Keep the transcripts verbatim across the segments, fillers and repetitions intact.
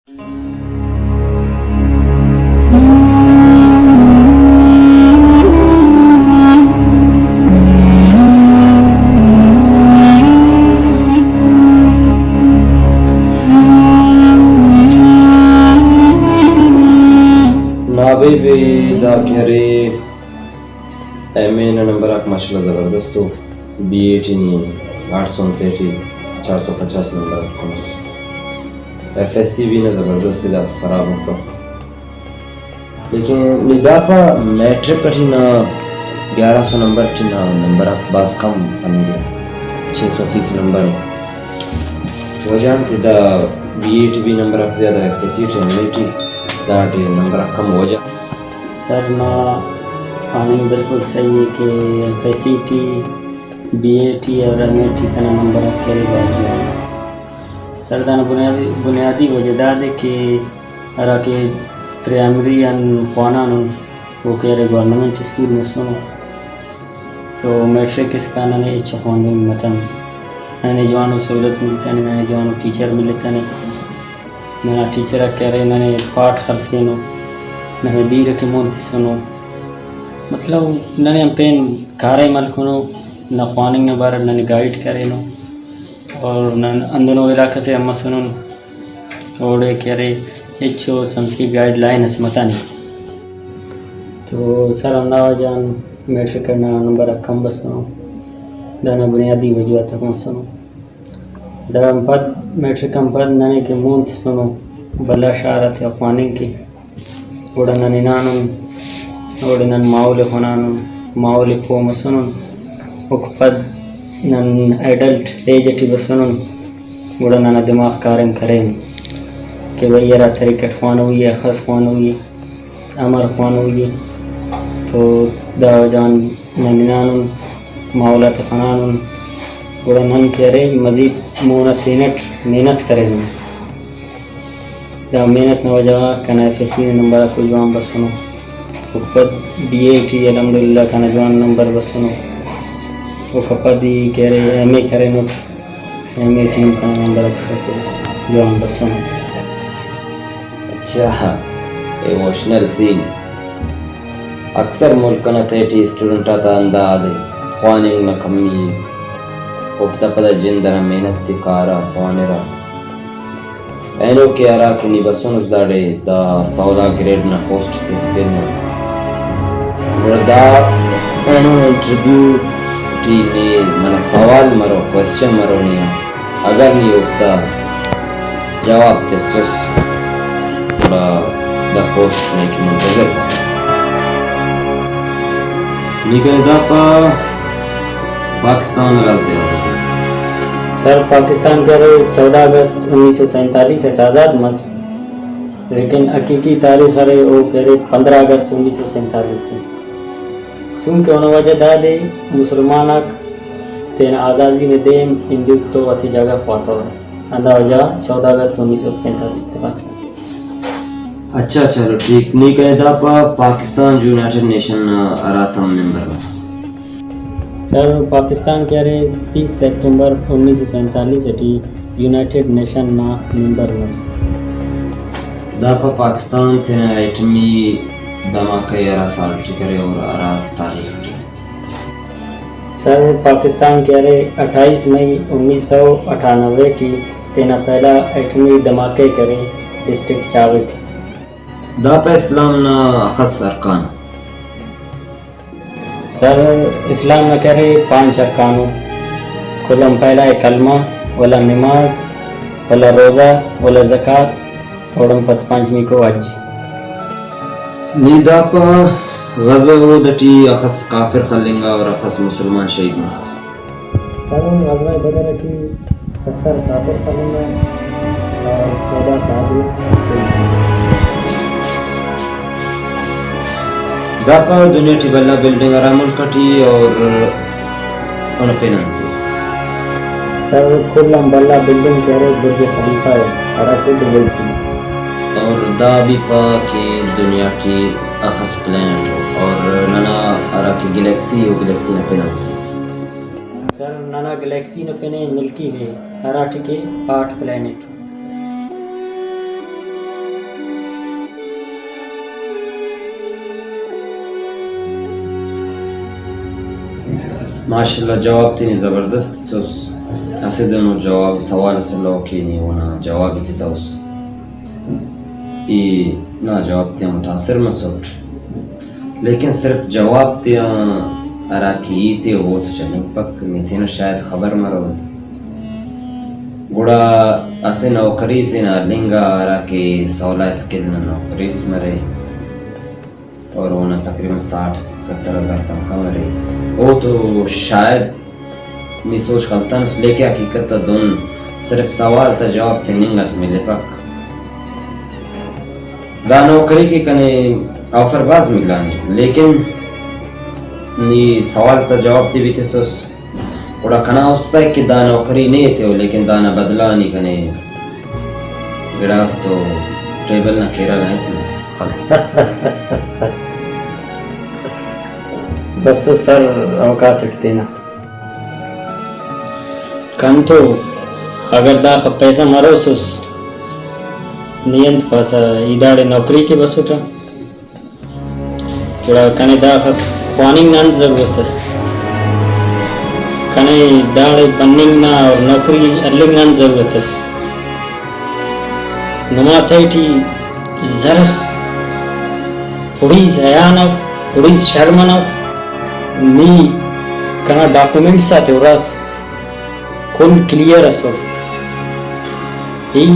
نابیبے دا کہ ارے، ایم اے نا نمبر آک ماشاءاللہ زبردست ءُ، بی اے ٹی نی آٹھ سو تیٹی چار سو پچاس نمبر آک تمس، ایف ایس سی بھی نا زبردست ءِ، داخس خراب افک۔ لیکن نی دا پا میٹرک ٹی نا گیارہ سو نمبر ٹی نا نمبر آک بھاز کم ہننگ ءِ، چھ سو تیس نمبر۔ وجہ انت؟ دا بی اے ٹی بھی نمبر آک زیادہ، F S C T, M A T, داٹی نمبر آک کم۔ وجہ؟ سر، نا پاننگ بالکل صحیح ءِ کہ F S C T, B A T اور ایم اے ٹی کنا نمبر آک کہ ارے بھاز جوان ءِ۔ سر، دانا بنیادی، بنیادی وجہ دادے کہ ہرا کہ پرائمری آن خوانانن، او کہ ارے گورنمنٹ اسکول مسنو، تو میٹرک اسکان ننے ہچو خواننگ متنے، ننے جوانو سہولت ملتنے، ننے جوانو ٹیچر ملتنے۔ ننا ٹیچر آک کہ ارے ننے پاٹ خلفینو، ننے دیر ئکہ مون تسنو۔ مطلب ننے ہم پین کاریم ہلکنو، نا خواننگ نا بارٹ ننے گائیڈ کرینو اور نن ہندنو علاقہ سے ہم مسنن اوڑے کہ ارے ہچو سمجھکہ گائیڈ لائن اس متنے۔ تو سر ہندا وجہ آن میٹرک نا نمبر آک کم بسنو، دانا بنیادی وجوہات آک مسنو۔ داڑان پد، میٹرک آن پد ننے کہ مون تسنو بھلا شار آتیا خواننگ کہ، گڑا نن ہنانن، اوڑے نن ماحول ءِ خنانن، ماحول ءِ پہہ مسنن، اوکا پد نن ایڈلٹ ایج ٹی بسنن، گڑا ننا دماغ کاریم کرینو کہ بھئی ہرا طریقہ اٹ خوانوئی ءِ، اخس خوانوئی ءِ، امر خوانوئی ءِ۔ تو دا وجہ غان نن ہنانن، ماحول آتے خنانن، گڑا نن کہ ارے مزید مون آ تینٹ محنت کرینن۔ دا محنت نا وجہ غا کنا ایف ایس سی نا نمبر آک جوان بسنو۔ اوکا پد بی اے ٹی الحمدللہ کنا جوان نمبر بسنو۔ اوکا پد ای کہ ارے ایم اے کرینٹ، ایم اے ٹی ہم کنا نمبر آک جوان بسنو۔ اچھا، ایموشنل سین۔ اکثر ملک انا تہٹی اسٹوڈنٹ آتا ہندا حال ءِ، خواننگ نا کمی ءِ، اوفتا پدا جند انا محنت ءِ، کارہ، خوانرہ۔ اینو کہ ہرا کہ نی بسنس داڑے دا سولا گریڈ نا پوسٹ سے اسکیل نا، گڑا دا اینو انٹرویو ٹی نی ننا سوال مرو، کوئسچن مرو نی آ۔ اگر نی اوفتا جواب تسس، گڑا دا پوسٹ نے کہ منتظر۔ نی کنے دا پا پاکستان نا راز دے آزاد مس۔ سر، پاکستان کہ ارے چودہ اگست انیس سو سینتالیس اٹ آزاد مس، لیکن حقیقی تاریخ ارے او کہ ارے پندرہ اگست انیس سو سینتالیس ءِ۔ چونکہ اونا وجہ دادے مسلمان آک تینا آزادی نا دے ہم ہندوک تو اسہ جاگہ خواتورہ، ہندا وجہ چودہ اگست انیس سو سینتالیس تخک۔ اچھا، چلو ٹھیک۔ نی کنے دا پا پاکستان یونائیٹڈ نیشن نا ہراتم ممبر مس؟ سر، پاکستان کہ ارے تیس سپٹمبر انیس سو سینتالیس ٹی یونائیٹڈ نیشن نا ممبر مس۔ دا پا پاکستان تینا ایٹمی دھماکہ ءِ ہرا سال ٹی کرے اور ہرا تاریخ ٹی؟ سر، پاکستان کہ ارے اٹھائیس مئی انیس سو اٹھانوے ٹی تینا پہلا ایٹمی دھماکہ ءِ کرے ڈسٹرکٹ چاغ ٹی۔ دا پا اسلام نا اخس ارکان؟ سر، اسلام نا کہ ارے پانچ ارکان ءُ، کل آن پہلا ءِ کلمہ، ولدا نماز، ولدا روزہ، ولدا زکوٰۃ، اوڑان پد پنجمیکو حج۔ نی دا پا غزوہ احد ٹی اخس کافر خلنگا اور اخس مسلمان شہید مس؟ سر، غزوہ بدر ٹی ستر کافر خلنگا اور چودہ صحابی شہید۔ دا پا دنیا ٹی بھلا بلڈنگ ہرا ملک ٹی اور اونا پن انت ءِ؟ سر، کل آن بھلا بلڈنگ کہ ارے برج خلیفہ ءِ، ہرا کہ دبئی ٹی۔ اور دا بھی پا کہ دنیا ٹی اخس پلانٹ ءُ اور ننا ہرا کہ گلیکسی ءِ، گلیکسی نا پن انت ءِ؟ سر، ننا گلیکسی نا پن ءِ ملکی وے، ہراٹی کہ آٹھ پلانٹ۔ ماشاءاللہ، جواب تینے زبردست تسوس۔ اسہ دنو جواب، سوال اسے الو کہ نی اونا جواب ءِ تتوس۔ ای نا جواب تیا متاثر مسٹ، لیکن صرف جواب تیا ہرا کہ ہیت ءِ او تو چلیفک، نی تینا شاید خبر مرو۔ گڑا اسہ نوکری سے نا ہلنگ آ ہرا کہ سولا اسکل نا نوکری اس مرے، اور اونا تقریباً ساٹھ ستر ہزار تنخواہ مرے۔ او تو شاید نی سوچ خلطانس، لیکن حقیقت آ دن صرف سوال تا جواب تننگ آ تو ملپک۔ دا نوکری کہ کنے آفر بھاز ملانے، لیکن نی سوال تا جواب تے بھی تسس۔ گڑا کنا است پائک کہ دا نوکری نے ایتیو، لیکن دانا بدلہ آ نی کنے گڑاس تو ٹیبل نا کیرغ نا ایتنو۔ بس سر اوقات اٹ تینا۔ کن تو اگر داخہ پیسہ مروسس، نی انت پاسہ، ای داڑے نوکری کہ بسٹہ؟ گڑا کنے داخس خواننگ نا انت ضرورت اس؟ کنے داڑے بننگ نا اور نوکری ہلنگ نا انت ضرورت اس؟ نما تہٹی زرس پڑیز حیان اف، پڑیز شرمن اف۔ نی کنا ڈاکومنٹس آتے ہراس، کل کلیئر اسر۔ ای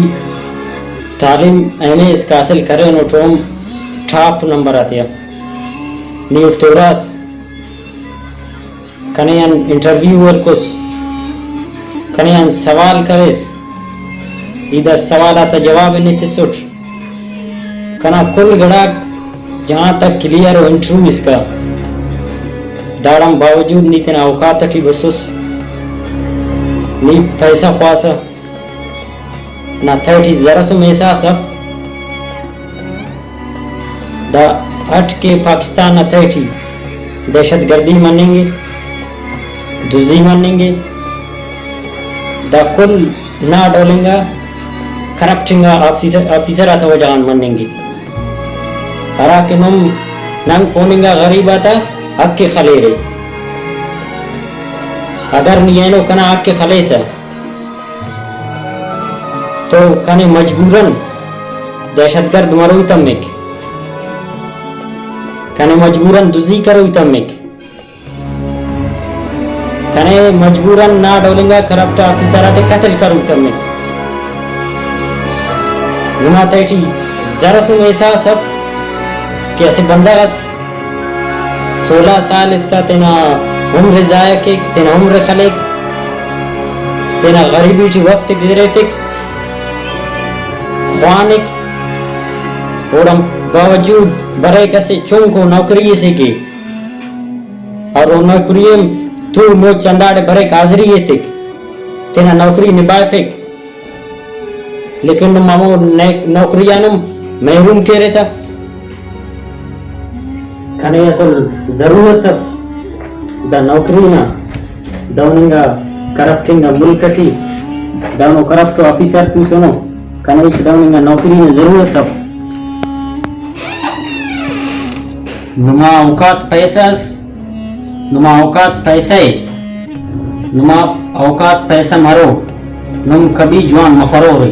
تعلیم ایم اے اسکا حاصل کرینٹ، ہم ٹاپ نمبر آتیا۔ نی اوفتے ہراس، کنے آن انٹرویو ہلکس، کنے آن سوال کریس، ای دا سوال آتا جواب نے تسٹ۔ کنا کل گڑاک جہاں تک کلیئر و انٹرویو اسکا، داڑان باوجود نی تینا اوقات ٹی بسس، نی پیسہ خواسہ، نا تہٹی زرس ہم احساس اف۔ دا اٹ کہ پاکستان نا تہٹی دہشت گردی مننگ ء، دزی مننگ ء، دا کل نا ڈول انگا کرپٹ انگا آفیسر، آفیسر آتا وجہ غان مننگ ء، ہرا کہ نم نن کون انگا غریب آتا حق ء خلیرے۔ اگر نی اینو کنا حق ء خلیسہ، تو کنے مجبوراً دہشت گرد مروئی تمک، کنے مجبوراً دزی کروئی تمک، کنے مجبوراً نا ڈول انگا کرپٹ آفیسر آتے قتل کروئی تمک۔ نما تہٹی زرس ہم احساس اف کہ اسہ بندغ اس سولہ سال اسکا تینا عمر ضائع کیک، تینا عمر خلیک، تینا غریبی ٹی وخت گدریفک، خوانک، اوڑان باوجود بریک اسہ چنکو نوکری اسے کے، اور او نوکری ہم تول مچ ہنداڑے بریک، حاضری ایتک، تینا نوکری نبھائفک۔ لیکن نم ہمو نیک نوکری آن ہم محروم کیرے تہ۔ کنے اصل ضرورت اف دا نوکری نا، دہن انگا کرپٹ انگا ملک اٹی دہنو کرپٹ آفیسر توسنو، کنے ہچ دہن انگا نوکری نا ضرورت اف۔ نما اوقات پیسہ اس، نما اوقات پیسہ ء، نما اوقات پیسہ مرو، نم کبھی جوان مفرورے۔